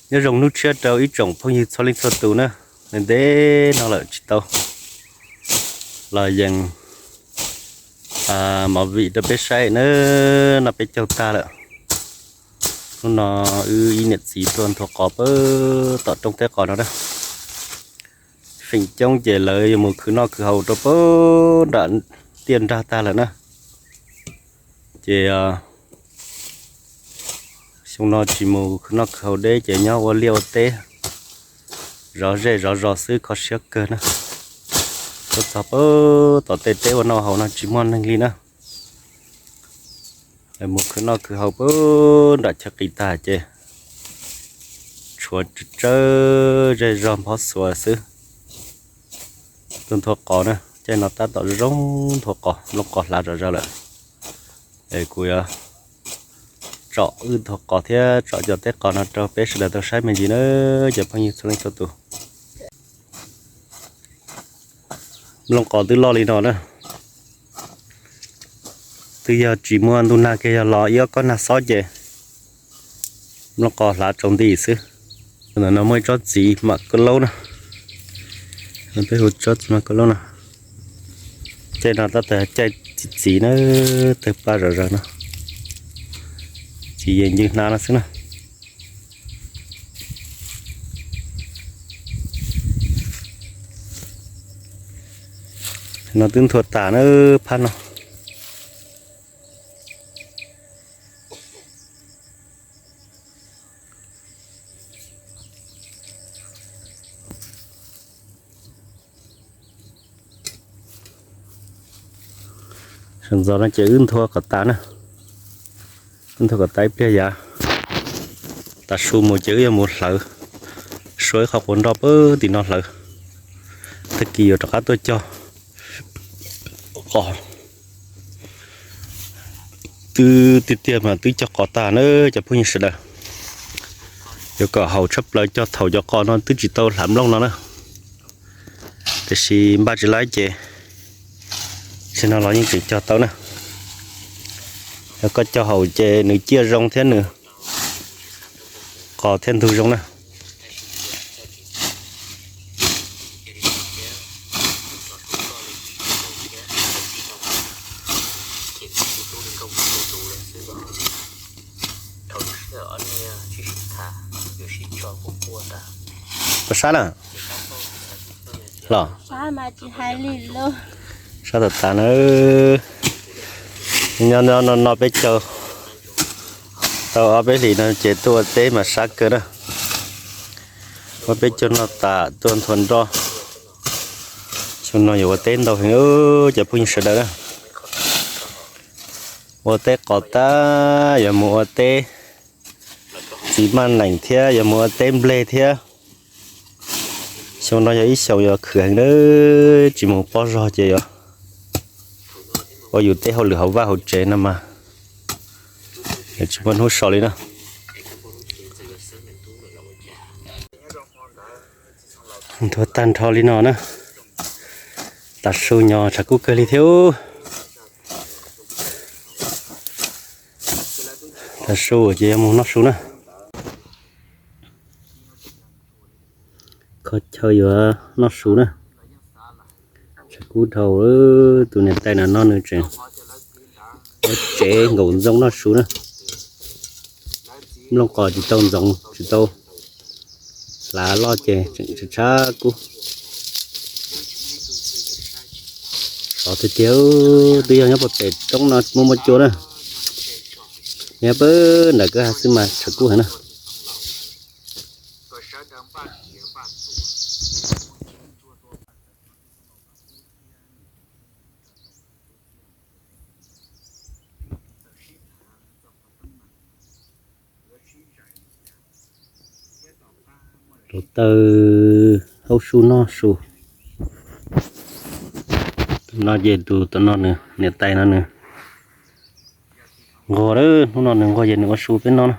Nyob zoo hnub tshiab rau ib tsoom phooj ywg txhua leej txhua tus na. Ntev ntev no lawm tsis tau los yees movie rau peb saib na, noj peb caug tag lawm. Hnub no wb ib niam txiv tuaj nthuav qos pem tom roob teb qos no na. Feem coob ces lawv yuav mus khwv noj khwv haus rau pem nram tiaj nrag tag lawm na. Ces xyoo no tsis mus khwv noj khwv haus deb ces nyob ua liaj ua teb, zov zej zov zos xwb kho siab kawg na. Tuaj txog pem tom tej teb ua noj haus no tsis muaj neeg li na. Lawv mus khwv noj khwv haus pem nram chaw qis tag ces tshuav tsawg zej zog nphob xuas xwb. Tuaj nthuav qos na, caij no tab tom zoo nthuav qos, nplooj qos hlav zom zaws lawm. Es kuv yuav tsom wb nthuav qos thiab tsom cov teb qos no rau peb sawv daws tau saib me ntsis na, cov phooj ywg txhua leej txhua tus. Nplooj qos twb loj li no na, twb yog tsis muaj ntuj nag kiag, yog los ib ob kob nag xob ces nplooj qos hlav tsaus nti xwb. Ntawm no muaj ib tsob txiv mam kauj laub na, peb hu tsob txiv mam kauj laub no. Caij no tab tom caij txiv txiv na, tawg paj zom zaws no, txiv yeej ncw hnav no xwb na. No twb nthuav tas na, phab no. Sawv ntxov no ces wb nthuav kom tas na, wb nthuav kom tas ib pliag yav. Tav su mus ces wb yuav mus hlawv, suav ib qho quav nroj pem tim no hlawv, tag kis yuav rov qab tuaj cog qos. Twb tiag tiag mas twb cog qos tag na cov phooj ywg sawv daws. Yuav kom haum tshaj plaws cog thaum cov qos no twb tsis tau hlav nplooj no na. Tiam sis npaj tsis laib ces, tam sim no los yeej tseem cog tau na. Yog koj cog haum ces nws ciaj zoo thiab nws qos thiaj ntug zoo na. Koj sab na los? Sab tas tas na. Nyob no no peb caug tau ob peb hlis no ces tuaj ua teb mas sab kawg na. Ua peb caug no tas tuaj nthuav nroj. Xyoo no yuav ua teb ntau heev cov phooj ywg sawv daws na. Ua teb qos tag yuav mus ua teb txiv maj neem thiab yuav mus ua teb nplej thiab. Xyoo no yog ib xyoo yuav khwv heev na, tsis mus pob zog ces yuav ua yus tej hauj lwm hauv vaj hauv tsev no mas yuav tsis muaj hnub so li na. Nthuav tag nrho li no na. Tav su nyo tshav kub kawg li thiab. Tav su ces yuav mus noj su na. Kho chaw yuav noj su na. Tshav kub dhau, tus niam tais no no nws tseem ua tsev nkaum ntxoov noj su na. Nplooj qos tsis tau ntxoov tsis tau hlav loj ces tseem tshav tshav kub. Sov tiag tiag, twb yog nyob pem pem roob no muaj muaj cua na. Nyob pem ntawm kwj ha xwb mas tshav kub heev na. Tus taw haub su noj su. Tus no ces tus tom no nws niam tais no nws nquag, hnub no nws nquag ces nws ua su peb noj na.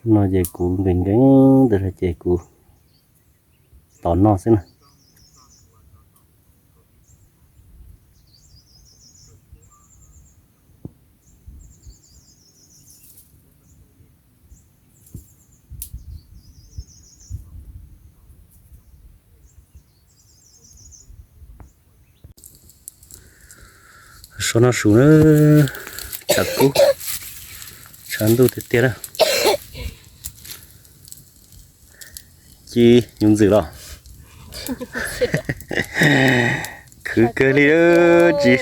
Hnub no ces kuv nkees nkees tas zog ces kuv tos noj xwb na. Tau noj su na, tshav kub, tshav ntuj tiag tiag na. Ci hnyuv ntxwm los khwv kawg li, tsis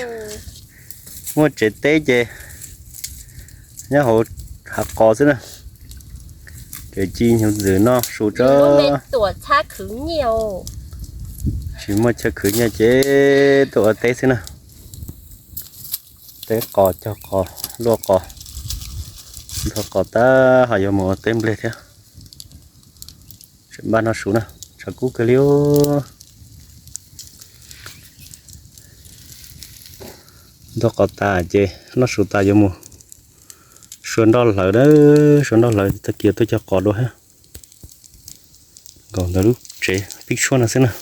muaj tsev teb ces nyob hauv hav qos xwb na. Ces ci hnyuv ntxwm noj su tso. Tsis muaj chaw khwv nyiaj ces tuaj ua teb xwb na. Teb qos, cog qos, luaj qos, nthua qos tag ho yuav mus ua teb nplej thiab. Tseem npaj noj su na, tshav kub kawg li. Nthua qos tas ces noj su tas yuav mus sua nroj hlawv na, sua nroj hlawv tag kis tuaj cog qos dua thiab. Nkaus ntawm lub tsev pib tshuaj no xwb na.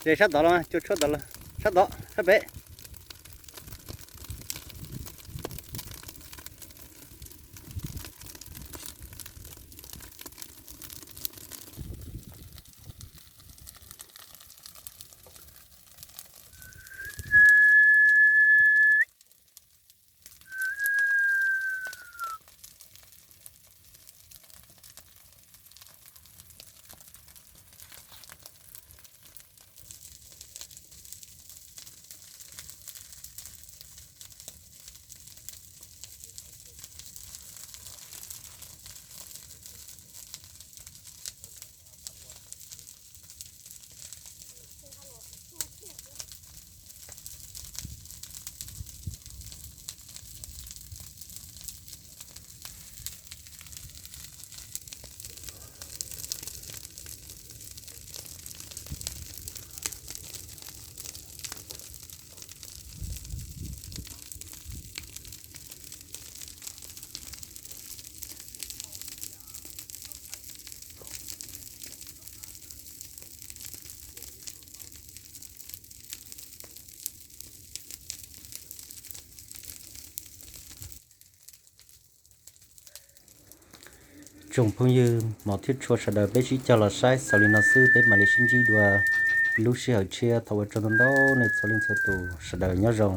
Ces sab tod los, cua tshuab tod los, sab tod, sab pem. Tsoom phooj ywg hmov thiab tshua sawv daws, peb sib cog los saib xaus li no xwb, peb mam li sib ntsib dua lub sij hawm tshiab. Thov ua tsaug ntau ntau nej txhua leej txhua tus, sawv daws nyob zoo.